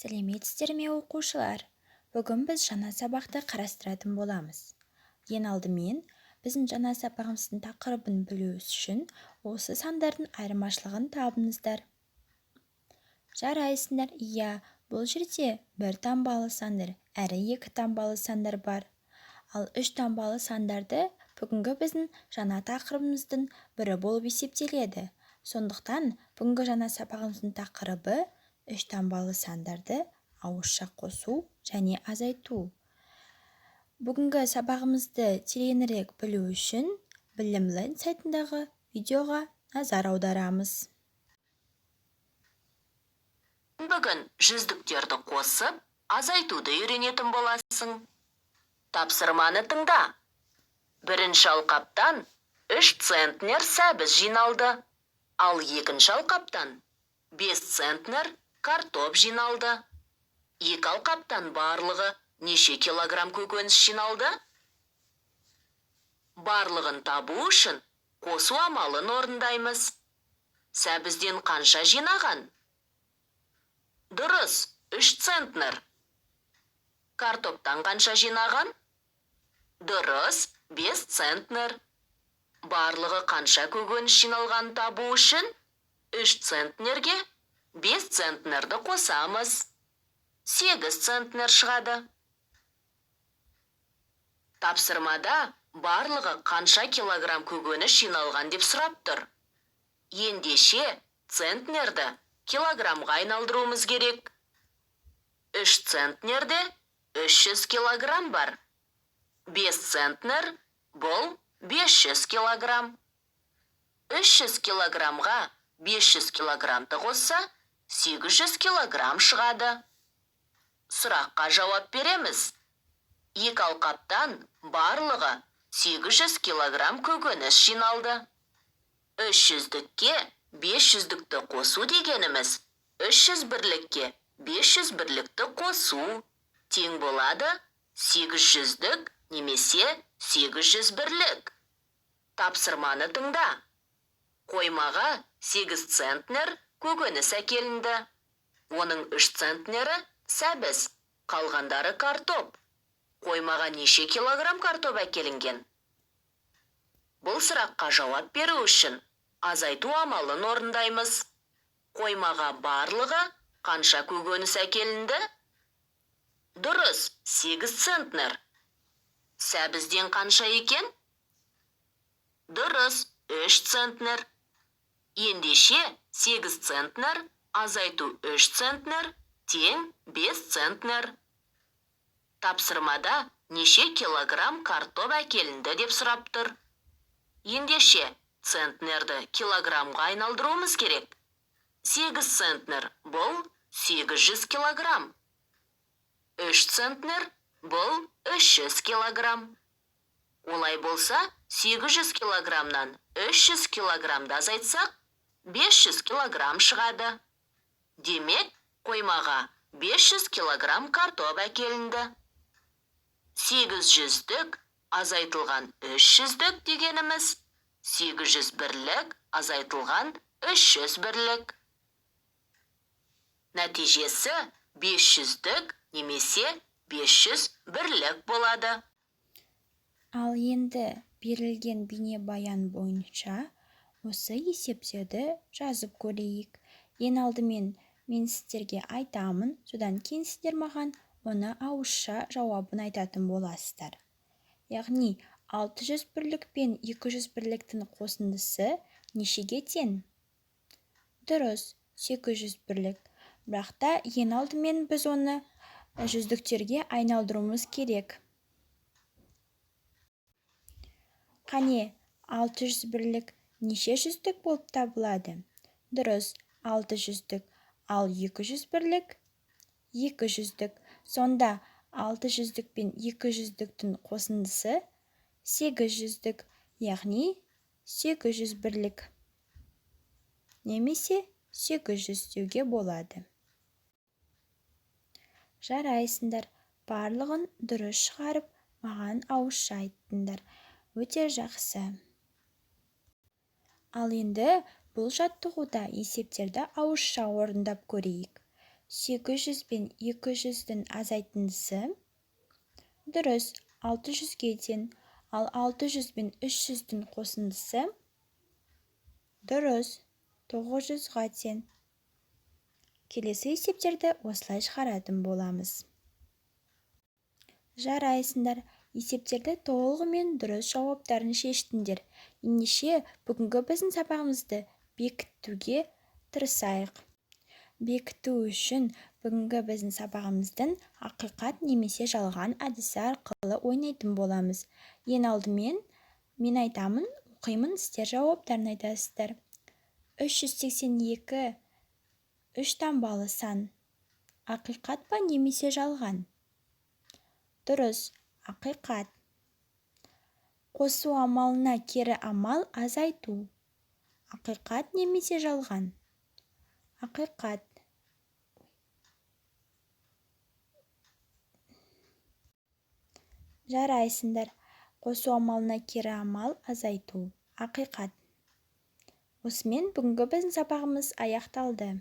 Сәлеметсіздер ме, оқушылар! Бүгін біз жаңа сабақты қарастыратын боламыз. Ең алдымен, біздің жаңа сабағымыздың тақырыбын білу үшін осы сандардың айырмашылығын табыңыздар. Жарайсыңдар, иә, бұл жерде бір таңбалы сандар, әрі екі таңбалы сандар бар. Ал үш таңбалы сандарды бүгінгі біздің жаңа тақырыбымыздың бірі болып есептеледі. Сондықтан бүгінгі жаңа сабағымыздың тақырыбы үш таңбалы сандарды ауызша қосу және азайту. Бүгінгі сабағымызды тереңірек білу үшін Білімленд сайтындағы видеоға назар аударамыз. Бүгін жүздіктерді қосып, азайтуды үйренетін боласың. Тапсырманы тыңда. Бірінші алқаптан 3 центнер сәбіз жиналды, ал екінші алқаптан 5 центнер картоп жиналды. Екі алқаптан барлығы неше килограмм көкөніс жиналды? Барлығын табу үшін қосу амалын орындаймыз. Сәбізден қанша жинаған? Дұрыс, 3 центнер. Картоптан қанша жинаған? Дұрыс, 5 центнер. Барлығы қанша көкөніс жиналғанын табу үшін 3 центнерге 5 центнерді қосамыз. 8 центнер шығады. Тапсырмада барлығы қанша килограмм көкөніс жиналған деп сұрап тұр. Ендеше центнерді килограммға айналдыруымыз керек. 3 центнерде 300 килограмм бар. 5 центнер бұл 500 килограмм. 300 килограммға 500 килограммды қосса, 800 килограмм шығады. Сұраққа жауап береміз. Екі алқаптан барлығы 800 килограмм көкөніс жиналды. 300-дікке 500-дікті қосу дегеніміз 300 бірлікке 500 бірлікті қосу тең болады 800-дік немесе 800 бірлік. Тапсырманы тыңда. Қоймаға 8 центнер көкөніс әкелінді. Оның 3 центнері сәбіз, қалғандары картоп. Қоймаға неше килограмм картоп әкелінген? Бұл сұраққа жауап беру үшін азайту амалын орындаймыз. Қоймаға барлығы қанша көкөніс әкелінді? Дұрыс, 8 центнер. Сәбізден қанша екен? Дұрыс, 3 центнер. Ендеше 8 центнер азайту 3 центнер тең 5 центнер. Тапсырмада неше килограмм картоп әкелінді деп сұрап тұр. Ендеше центнерді килограммға айналдыруымыз керек. 8 центнер бұл 800 килограмм. 3 центнер бұл 300 килограмм. Олай болса, 800 килограммнан 300 килограммды азайтсақ, 500 килограмм шығады. Демек, қоймаға 500 килограмм картоп әкелінді. 800-дік азайтылған 300-дік дегеніміз 800 бірлік азайтылған 300 бірлік. Нәтижесі 500-дік немесе 500 бірлік болады. Ал енді берілген бейнебаян бойынша осы есептерді жазып көрейік. Ең алдымен мен сіздерге айтамын, содан кейін сіздер маған оны ауызша жауабын айтатын боласыздар. Яғни 600 бірлік пен 200 бірліктің қосындысы нешеге тең? Дұрыс, 800 бірлік. Бірақ та ең алдымен біз оны жүздіктерге айналдыруымыз керек. Қане, 600 бірлік неше жүздік болып табылады? Дұрыс, 6 жүздік. Ал 200 бірлік 2 жүздік. Сонда 6 жүздік пен 2 жүздіктің қосындысы 8 жүздік, яғни 800 бірлік. Немесе 800 деуге болады. Жарайсыңдар, барлығын дұрыс шығарып, маған ауызша айттыңдар. Өте жақсы. Ал енді бұл жаттығуда есептерді ауызша орындап көрейік. 800 бен 200-дің азайтындысы? Дұрыс, 600-ге тең. Ал 600 бен 300-дің қосындысы? Дұрыс, 900-ға тең. Келесі есептерді осылай шығаратын боламыз. Жарайсыңдар, есептерді толығымен дұрыс жауаптарын шештіңдер. Ендеше, бүгінгі біздің сабағымызды бекітуге тырысайық. Бекіту үшін бүгінгі біздің сабағымыздың ақиқат немесе жалған әдісі арқылы ойнайтын боламыз. Ең алдымен мен айтамын, оқимын, сіздер жауаптарын айтасыздар. 382 үш таңбалы сан. Ақиқат па немесе жалған? Дұрыс, ақиқат. Қосу амалына кері амал азайту. Ақиқат немесе жалған? Ақиқат. Жарайсыңдар. Қосу амалына кері амал азайту. Ақиқат. Осымен бүгінгі біздің сабағымыз аяқталды.